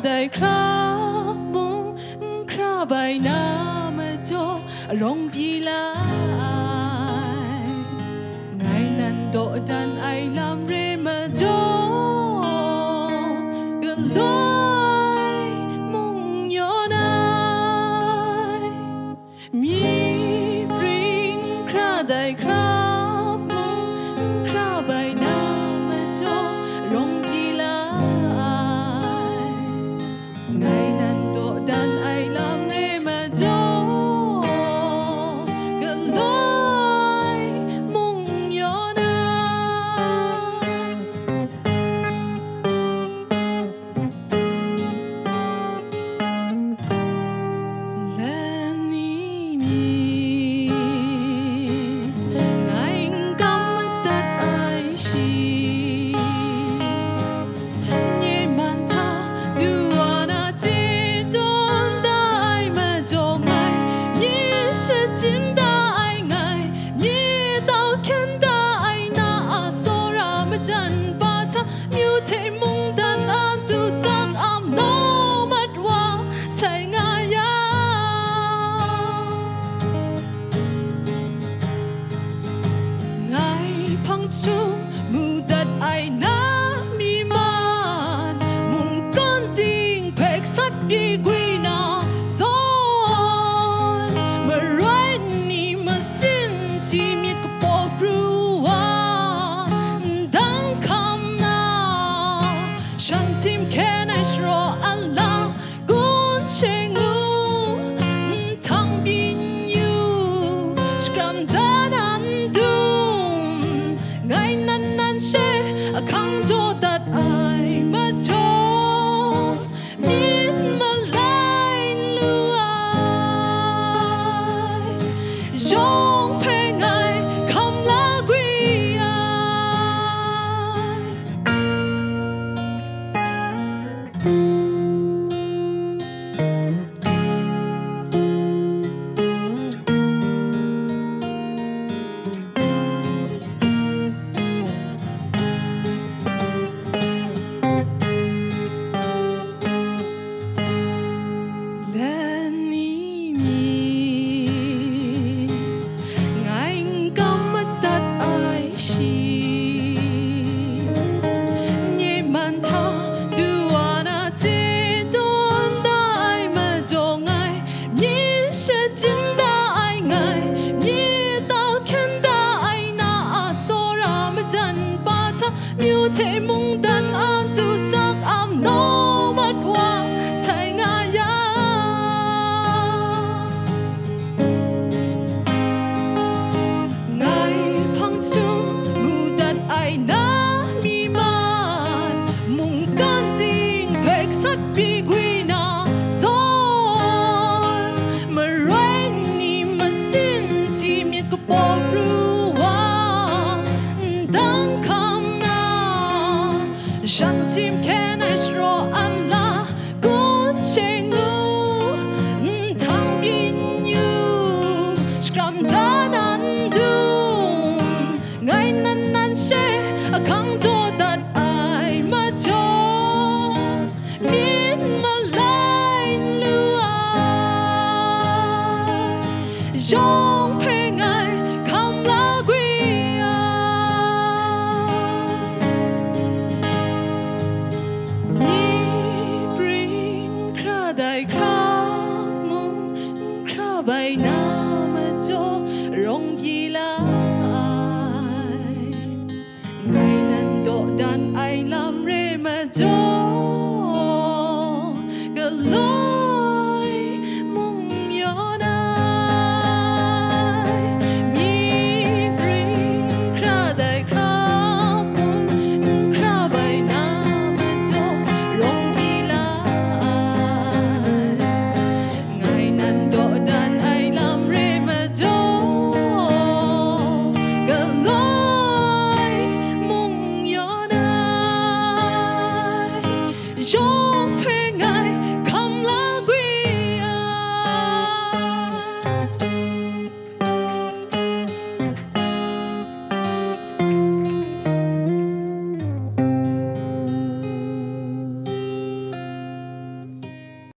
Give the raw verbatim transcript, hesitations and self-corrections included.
dai hkra mung, n hkra bai na majaw, arawng pyi la ai. Ngai nan dawdan ai lam re majaw, galoi mung yawn ai. Myi pring hkra dai hkra mung, n hkra bai na majaw, rawng pyi la ai. Ngai nan dawdan ai lam re majaw, galoi mung yawn ai. Lani mi, ngai n kam madat ai shi. Nye man hta du wa na chye tawn da ai majaw ngai, nye shachyun da ai ngai, nye tau hkyen da ai na a tsawra majan pa hta, myu hte mungdan a du sak a naw mat wa sai nga yang, ngai hpang jahtum mu dat ai na mi man, mungkan ting hpe gasat pyi gwi na zawn, maroi ni masin si myit kapaw pru wa, ndang hkam na, shan htim hkyen ai sharaw ala, gun she ngu, nhtang byin yu, shakram da nan dum, ngai nan nan she ahkang jaw dat ai majaw, myit malai n lu ai, yawng hpe ngai hkam la gwi ai. Lani mi, ngai n kam madat ai shi. Nye man hta du wa na chye tawn da ai majaw ngai, nye shachyun da ai ngai, nye tau hkyen da ai na a tsawra majan pa hta, myu hte mungdan a du sak a naw mat wa sai nga yang, ngai hpang jahtum mu dat ai na mi man, mungkan ting hpe gasat pyi gwi na zawn, maroi ni masin si myit kapaw pru wa, ndang hkam na, shan htim hkyen ai sharaw ala, gun she ngu, nhtang byin yu, shakram da nan dum, ngai nan nan she ahkang jaw dat ai majaw, myit malai n lu ai, yawng hpe ngai hkam la gwi ai. Myi pring hkra dai hkra mung, n hkra bai na majaw, rawng pyi la ai. Ngai nan dawdan ai lam re majaw,